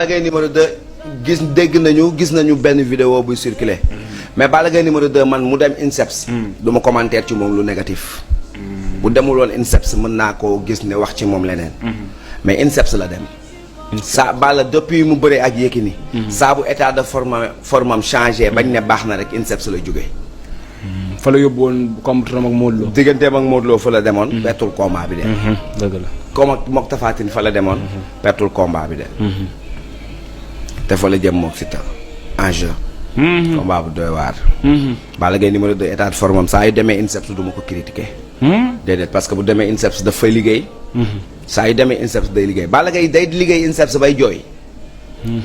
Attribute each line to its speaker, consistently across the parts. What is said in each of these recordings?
Speaker 1: Balla Gaye numéro 2 gis nañu benn vidéo buy circulé mais Balla Gaye numéro 2 man mu dem INSEPS du ma commentaire ci moom lu négatif bu demul woon INSEPS mën naa koo gis ne wax ci moom leneen mais INSEPS la dem saa Balla depuis mu bëree ak Yékini saa bu état de formam changé bañ ne baax na rek INSEPS la jógee
Speaker 2: fa la yóbbu woon combattre ak Modou Lo
Speaker 1: digganteem ak Modou Lo fa la demoon pertul combat bi de
Speaker 2: dëgg la
Speaker 1: comme ak mook Tapha Tine fa la demoon pertul combat bi de te fa la jëm mook Siteu enjeu combat bu doy waar Balla Gaye numéro 2 état de forme am saa yu demee INSEPS du ma ko critiquer déedéet parce que bu demee INSEPS daf fay liggéey saa yu demee INSEPS day liggéey Balla Gaye day liggéey INSEPS bay jooy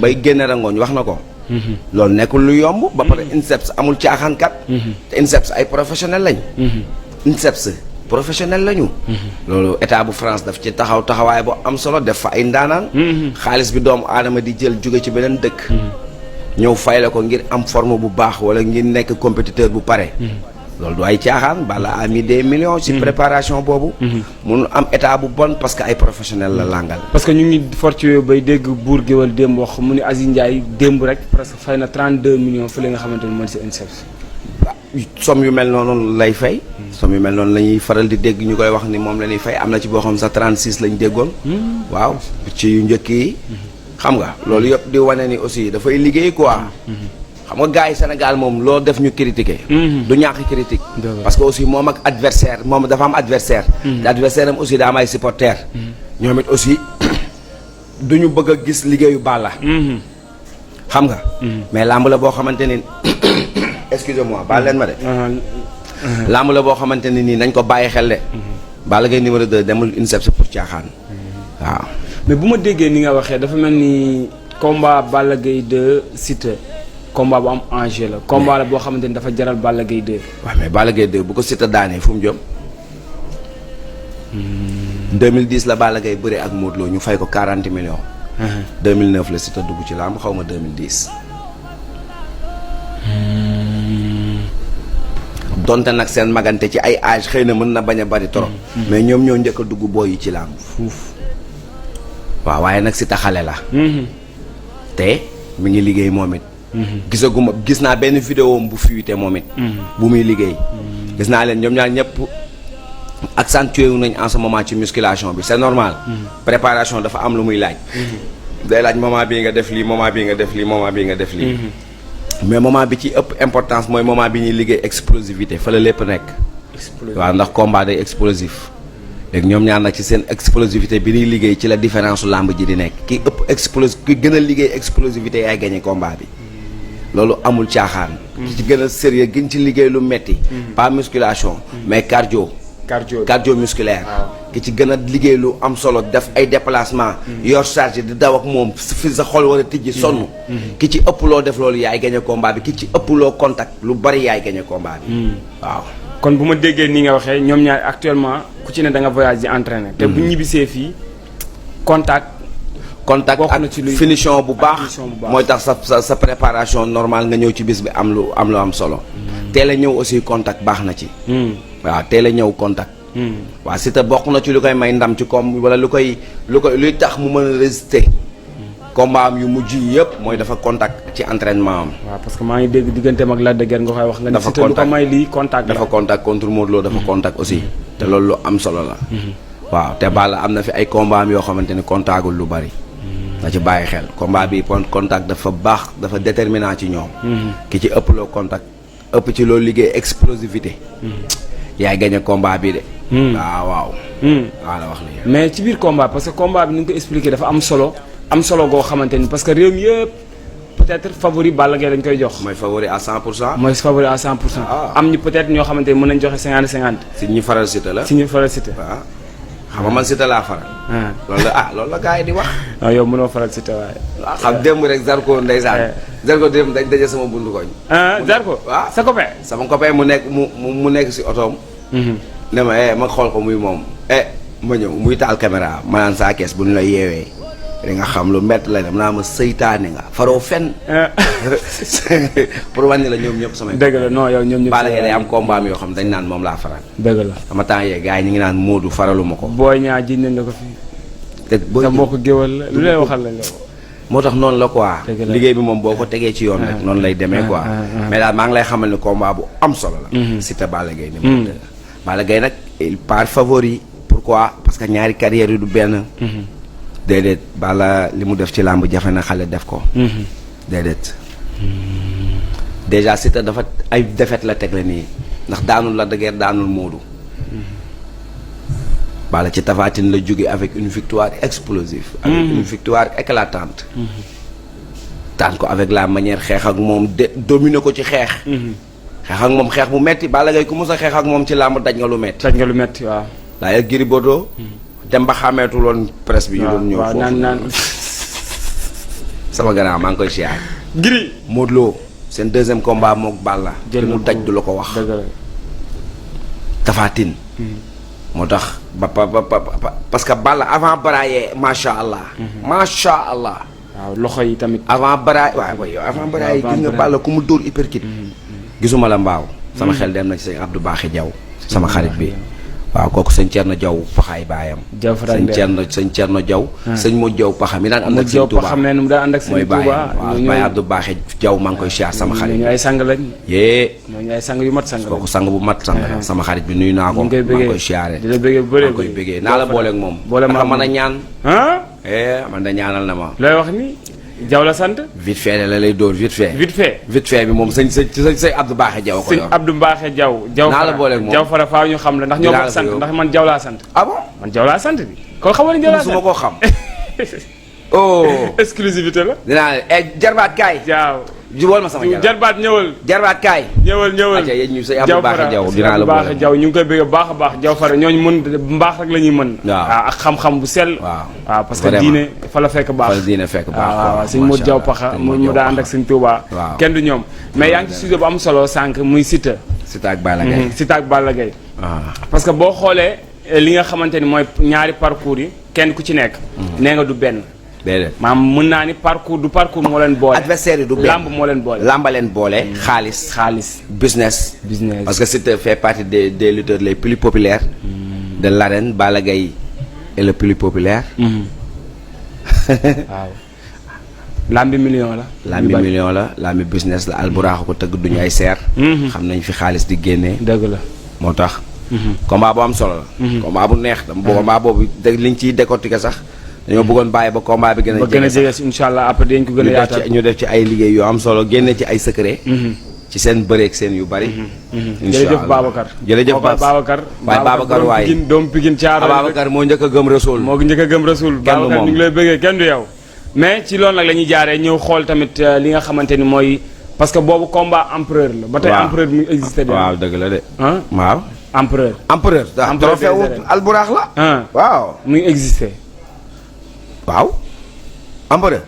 Speaker 1: bay génne rangooñ wax na ko loolu nekkul lu yomb ba pare INSEPS amul caaxaankat te INSEPS ay professionnel lañ INSEPS professionnel lañu loolu état bu France daf ci taxawaay bu am solo def fa ay ndaanaan xaalis bi doomu aadama di jël jóge ci beneen dëkk ñëw fay la ko ngir am forme bu baax wala ngir nekk compétiteur bu pare loolu du ay caaxaan Balla a mis des millions ci préparation boobu mun am état bu bon parce que ay professionnel la làngal
Speaker 2: parce que ñu ngi fortuné bay dégg buur géwal démb wax mu ni Aziz Ndiaye démb rek presque fay na 32 millions fële nga xamante ni mooy si INSEPS
Speaker 1: somme yu mel noonu lay fay somme yu mel noonu la ñuy faral di dégg ñu koy wax ni moom la ñuy fay am na ci boo xam sax 36 lañ déggoon waaw ci yu njëkk yi xam nga loolu yëpp di wane ni aussi dafay liggéey quoi xam nga gars yi Sénégal moom loo def ñu critiquer du ñàkk critique parce que aussi moom ak adversaire moom dafa am adversaire te adversaire am aussi daa am ay supporter ñoom it aussi du ñu bëgg a gis liggéeyu Balla xam nga mais làmb la boo xamante ni excusez-moi baal leen ma de làmb la boo xamante ne nii nañ ko bàyyi xel de Balla Gaye numéro 2 demul INSEPS pour caaxaan waaw
Speaker 2: mais bu ma déggee ni nga waxee dafa mel ni combat Balla Gaye 2 Siteu combat bu am enjeu la combat la boo xamante ni dafa jaral Balla Gaye 2
Speaker 1: waaw mais Balla Gaye 2 bu ko Siteu daanee fu mu jëm 2010 la Balla Gaye bëree ak Modou Lo ñu fay ko 40 millions 2009 la Siteu dugg ci làmb xaw ma 2010 donte nag seen magante ci ay âge xëy na mën na bañ a bari trop mais ñoom ñoo njëkk a dugg booy yi ci làmb fuuf waaw waaye nag Siteu xale la te mi ngi liggéey moom it gis naa benn vidéo bu fuité moom it bu muy liggéey gis naa leen ñoom ñaar ñëpp accentué wu nañ en ce moment ci musculation bi c'est normal préparation dafa am lu muy laaj day laaj moment bii nga def lii moment bii nga def lii moment bii nga def lii mais moment bi ci ëpp importance mooy moment bi ñuy liggéey explosivité fa la lépp nekk waaw ndax combat day explosif léegi ñoom ñaar nag ci seen explosivité bi ñuy liggéey ci la différence su làmb ji di nekk ki ëpp ki gën a liggéey explosivité yaay gagné combat bi loolu amul caaxaan ci gën a sérieux gën ci liggéey lu metti pas musculation mais cardio musculaire ki ci gën a liggéey lu am solo def ay déplacement yor charge di daw ak moom fi sa xol war a tijji sonn ki ci ëpp loo def loolu yaay gagné combat bi ki ci ëpp loo contact lu bari yaay gagné combat bi waaw
Speaker 2: kon bu ma déggee ni nga waxee ñoom ñaar actuellement ku ci ne da nga voyage di entraîner te bu ñibbisee fii contact
Speaker 1: ak finition bu baax mooy tax sa préparation normale nga ñëw ci bis bi am lu am solo teel a ñëw aussi contact baax na ci waaw teel a ñëw contact waaw Siteu bokk na ci lu koy may ndam ci comme wala luy tax mu mën a résister combat am yu mujj yi yëpp mooy dafa contact ci entraînement am
Speaker 2: waaw parce que maa ngi dégg digganteem ak Lac de Guiers nga koy wax nga ni Siteu lu ko may lii contact
Speaker 1: dafa contact contre Modou Lo dafa contact aussi te loolu lu am solo la waaw te Balla am na fi ay combat am yoo xamante ni contactul lu bari na ci bàyyi xel combat bi contact dafa baax dafa déterminant ci ñoom ki ci ëpp loo contact ëpp ci loolu liggéey explosivité yaay gagné combat bi de waaw la wax li
Speaker 2: mais ci biir combat parce que combat bi ni nga ko expliqué dafa am solo goo xamante ni parce que réew mi yëpp peut-être favori Balla Gaye lañ koy jox
Speaker 1: mooy favori à 100%
Speaker 2: mooy favori à 100% am ñi peut-être ñoo xamante ni mën nañ joxe 50-50
Speaker 1: si ñi faral Siteu la
Speaker 2: si ñi faral Siteu
Speaker 1: waaw xam nga man Siteu laa faral loolu la gars yi di wax
Speaker 2: non yow mënoo faral Siteu waaye
Speaker 1: xam démb rek Zarko ndeysaan Zarko démb dañ daje sama buntu koñ
Speaker 2: Zarko
Speaker 1: waaw
Speaker 2: sa copain
Speaker 1: sama copain mu nekk si otoom ne ma ma xool ko muy moom ma ñëw muy taal caméra ma naan saa kees bu ñu la yeewee di nga xam lu métti la ne mu naa ma seytaane nga faroo fen pour wàññi la ñoom ñëpp samay
Speaker 2: dëgg la non yow ñoom ñëpp
Speaker 1: Balla Gaye day am combat yoo xam dañ naan moom laa faral
Speaker 2: dëgg la
Speaker 1: sama temps yee gars yi ñu ngi naan Modou faraluma ko
Speaker 2: booy ñaa jiñ nañ la ko fii
Speaker 1: te booy
Speaker 2: sa mbokk géwal la lu lay waxal lañ la ko
Speaker 1: moo tax noonu la quoi.
Speaker 2: Dëgg la.
Speaker 1: liggéey bi moom boo ko tegee ci yoon rek noonu lay demee quoi. mais daal maa ngi lay xamal ni combat bu am solo la. Siteu Balla Gaye numéro 2. Balla Gaye nag il part favori. pourquoi parce que ñaari carrière yi du benn. déedéet Balla li mu def ci làmb jafe na xale def ko. déedéet. déjà Siteu dafa ay défaite la teg la nii ndax daanul la dëgër daanul Moodu. Balla ci Tapha Tine la jóge avec une victoire explosive. avec une victoire éclatante. daan ko avec la manière xeex ak moom dominer ko ci xeex. xeex ak moom xeex bu metti Balla Gaye ku mos a xeex ak moom ci làmb daj nga lu metti.
Speaker 2: daj nga lu metti waaw.
Speaker 1: laay ak Gris Bordeaux dem ba xàmmeetuloon presse bi ñu doon ñëw foofu
Speaker 2: naan
Speaker 1: sama gannaaw maa ngi koy siyaar.
Speaker 2: Gris.
Speaker 1: Modou Lo seen deuxième combat mook Balla.
Speaker 2: jël
Speaker 1: li mu daj du la ko wax.
Speaker 2: dëgg la.
Speaker 1: Tapha Tine moo tax parce que Balla avant Baraye macha allah. macha allah.
Speaker 2: waaw loxo yi tamit.
Speaker 1: avant Baraye waaw yow avant Baraye gis nga Balla ku mu dóor uppercut. gisuma la mbaaw. sama xel dem na ci sëñ Abdou Baaxe Diaw. sama xarit bi. waaw kooku sëñ Thierno Diaw paxaay baayam.
Speaker 2: Diaw Fara
Speaker 1: sëñ Thierno Diaw. sëñ Modou Diaw paxa mi daan ànd ak sëñ Touba
Speaker 2: xam ne mu daan ànd ak sëñ
Speaker 1: mooy
Speaker 2: Touba.
Speaker 1: baayam waaw Baye Abdou Baaxe Diaw maa ngi koy siyaar sama xarit.
Speaker 2: ñooñu ay sang lañ.
Speaker 1: yee.
Speaker 2: ñooñu ay sang yu mat sang lañ.
Speaker 1: kooku sang bu mat sang la sama xarit bi nuyu naa ko.
Speaker 2: ñu ngi koy
Speaker 1: maa ngi
Speaker 2: bëggee
Speaker 1: koy siyaare.
Speaker 2: di la bëggee bu bëree
Speaker 1: maa ngi koy bëggee naa la booleeg moom.
Speaker 2: boole ma
Speaker 1: mën a ñaan.
Speaker 2: ah.
Speaker 1: man da ñaanal na ma.
Speaker 2: looy wax ni Diaw la sant.
Speaker 1: vite fait la lay dóor vite fait.
Speaker 2: vite fait.
Speaker 1: vite fait bi moom sëñ Abdou Baaxe Diaw ko
Speaker 2: sëñ
Speaker 1: yor.
Speaker 2: Abdou Mbaaxe Diaw.
Speaker 1: naa la booleeg moom
Speaker 2: Diaw Fara faaw ñu xam la ndax ñoo bokk sant ndax man Diaw laa sant.
Speaker 1: ah bon.
Speaker 2: man Diaw laa sant bi. kon xamoon ne Diaw laa sant
Speaker 1: musuma koo xam. oh.
Speaker 2: exclusivité la.
Speaker 1: dinaa jarbaat kaay.
Speaker 2: Diaw.
Speaker 1: jubóol ma sama
Speaker 2: jarbaat ñëwal.
Speaker 1: jarbaat kaay.
Speaker 2: ñëwal.
Speaker 1: ok yéen ñu sëñ Abdou Baaxe Diaw dinaa la
Speaker 2: Abdou Baaxe
Speaker 1: boole.
Speaker 2: Diaw ñu ngi koy bëgg baax a baax Diaw Fara ñooñu mën mbaax rek la ñuy mën.
Speaker 1: waaw
Speaker 2: ak xam-xam bu sell.
Speaker 1: waaw
Speaker 2: parce que
Speaker 1: vraiment.
Speaker 2: diine fa la fekk baax.
Speaker 1: fa la diine fekk baax.
Speaker 2: waaw sëñ Modou Diaw Paxa mu daa ànd ak sëñ Touba.
Speaker 1: waaw
Speaker 2: kenn du ñoom mais yaa ngi ci sujet bu am solo sànq muy Siteu.
Speaker 1: Siteu ak Balla Gaye.
Speaker 2: Siteu ak Balla Gaye.
Speaker 1: ah.
Speaker 2: parce que boo xoolee li nga xamante ni mooy ñaari parcours yi kenn ku ci nekk. nee nga du benn.
Speaker 1: déedéet.
Speaker 2: maam mën naa ni parcours du parcours moo leen boole.
Speaker 1: adversaire yi du benn
Speaker 2: lamb moo leen boole.
Speaker 1: lamba leen boole. xaalis.
Speaker 2: business.
Speaker 1: parce que Siteu fait partie des lutteurs les plus populaires. de l'arène Balla Gaye est le plus populaire.
Speaker 2: waaw. lambi million la.
Speaker 1: lambi million la lambi business la alburaax ko tëgg duñu ay seer. xam nañ fi xaalis di génnee.
Speaker 2: dëgg la.
Speaker 1: moo tax. combat bu am solo la. combat bu neex dama combat boobu liñ ciy décortiquer sax dañoo bëggoon bàyyi ba combat bi gën a
Speaker 2: jege si incha allah après dañ ko gën a yaatal
Speaker 1: ñu def ci ay liggéey yu am solo génne ci ay secret. ci seen bëreeg seen yu bari.
Speaker 2: jërëjëf Babacar.
Speaker 1: jërëjëf
Speaker 2: Babacar.
Speaker 1: waaye Babacar waaye
Speaker 2: doomu Pikine Thiaroye
Speaker 1: Babacar moo njëkk a gëm Rasoul.
Speaker 2: moo njëkk a gëm Rasoul.
Speaker 1: kenn du
Speaker 2: Babacar
Speaker 1: moom
Speaker 2: ñu ngi lay bëggee kenn du yow. mais ci loolu nag la ñuy jaaree ñëw xool tamit li nga xamante ni mooy parce que boobu combat empereur la. ba tey empereur mu existé.
Speaker 1: waaw dëgg la de.
Speaker 2: ah
Speaker 1: waaw.
Speaker 2: empereur.
Speaker 1: empereur trophée wu alburaax la. waaw.
Speaker 2: mu ngi existé.
Speaker 1: waaw. empereur.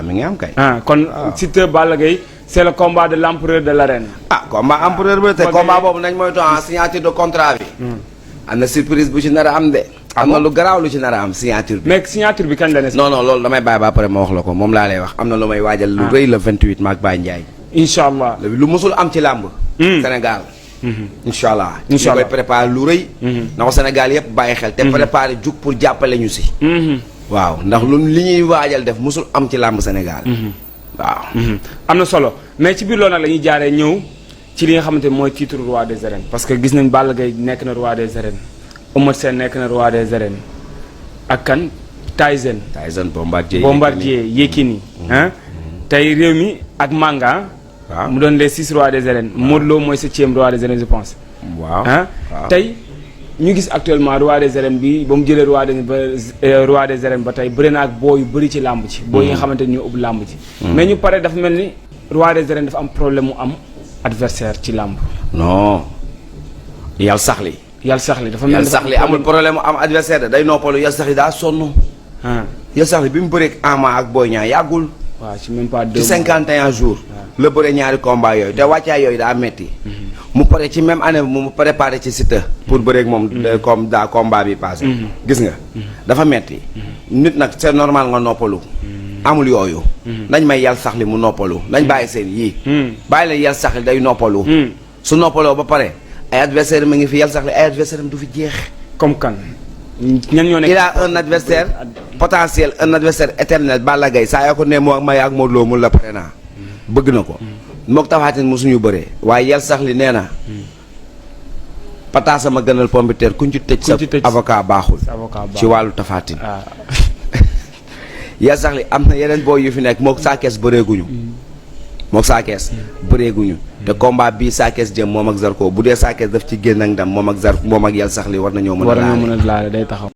Speaker 1: mi ngi am kay.
Speaker 2: kon Siteu Balla Gaye c'est le combat de l'empereur de l'arène.
Speaker 1: combat empereur bi te combat boobu nañ mooy temps signature de contrat bi. am na surprise bu ci nar a am de. am na lu garaaw lu ci nar a am signature bi.
Speaker 2: mais signature bi kañ la ne.
Speaker 1: non loolu damay bàyyi ba après ma wax la ko moom laa lay wax am na lu may waajal. lu rëy le 28 maag Baye Ndiaye.
Speaker 2: incha allah
Speaker 1: lu musul am ci làmb. Sénégal. incha allah. ñu koy préparé lu rëy. na ko Sénégal yëpp bàyyi xel. te préparé jug pour jàppale ñu si. waaw ndax lu li ñuy waajal def musul am ci làmb Sénégal. waaw.
Speaker 2: am na solo mais ci biir loolu nag la ñuy jaaree ñëw ci li nga xamante ni mooy titre roi des arènes. parce que gis nañ Balla Gaye nekk na roi des arènes. Eumeu Sène nekk na roi des arènes. ak kan Tyson. Bombardier Yékini. tey réew mi ak Manga. mu doon les 6 rois des arènes. Modou Lo mooy 7e roi des arènes je pense.
Speaker 1: waaw
Speaker 2: tey ñu gis actuellement roi des arènes bi ba mu jëlee roi des arènes ba tey bëri na ak boo yu bëri ci làmb ci. boo yi nga xamante ni ñoo ubbi làmb ci. mais ñu pare dafa mel ni roi des arènes dafa am problème mu am adversaire ci làmb.
Speaker 1: non yàlla sax li.
Speaker 2: yàlla sax li dafa mel
Speaker 1: ni sax li amul problème mu am adversaire day noppalu yàlla sax li daa sonn. yàlla sax li bi mu bëreeg Ama ak Boy Niang yàggul.
Speaker 2: waaw ci même pas 2
Speaker 1: ci 51 jours. la bëre ñaari combat yooyu te wàccaay yooyu daa metti mu pare ci même année mu préparé ci Siteu pour bëreeg moom comme daa combat bi passé. gis nga dafa metti nit nag c'est normal nga noppalu. amul yooyu. nañ may yàlla sax li mu noppalu nañ bàyyi seen yii. bàyyi leen yàlla sax li day noppalu. su noppaloo ba pare ay adversaire mi ngi fi yàlla sax li ay adversaire am du fi jeex.
Speaker 2: comme kan. ñan ñoo nekk
Speaker 1: il a un adversaire potentiel un adversaire éternel Balla Gaye saa yoo ko ne moo may ak Modou Lo mun la pare naa bëgg na ko mook Tapha Tine mosuñu bëree waaye yel sax li nee na pataas sama gënal pompiteer kuñ ci tëj sa avocat baaxul ci wàllu Tapha Tine yel sax li am na yeneen booy yu fi nekk mook saakees bëreeguñu mook saakees bëreeguñu te combat bii saakees jëm moom ak Zarko bu dee saakees daf ci génn ak ndam moom ak yel sax li war nañoo mën a laale
Speaker 2: day taxaw